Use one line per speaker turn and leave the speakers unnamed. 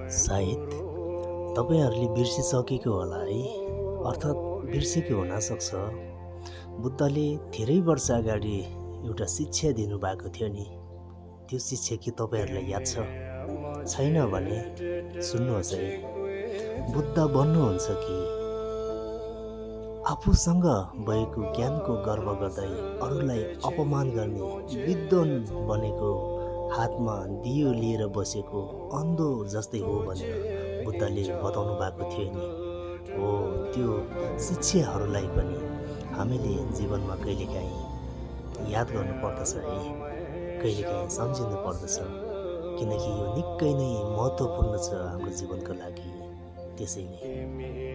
सायद तपाईँहरूले बिर्सिसकेको होला है, अर्थात् बिर्सेको हुनसक्छ। बुद्धले धेरै वर्ष अगाडि एउटा शिक्षा दिनुभएको थियो नि। त्यो शिक्षा के तपाईँहरूलाई याद छ? छैन भने सुन्नुहोस् है। बुद्ध भन्नुहुन्छ कि आफूसँग भएको ज्ञानको गर्व गर्दै अरूलाई अपमान गर्ने विद्वान बनेको हातमा दियो लिएर बसेको अन्धो जस्तै हो भनेर बुद्धले बताउनु भएको थियो नि। हो, त्यो शिक्षाहरूलाई पनि हामीले जीवनमा कहिलेकाहीँ याद गर्नुपर्दछ है, कहिलेकाहीँ सम्झिनु पर्दछ, किनकि यो निकै नै महत्त्वपूर्ण छ हाम्रो जीवनको लागि। त्यसैले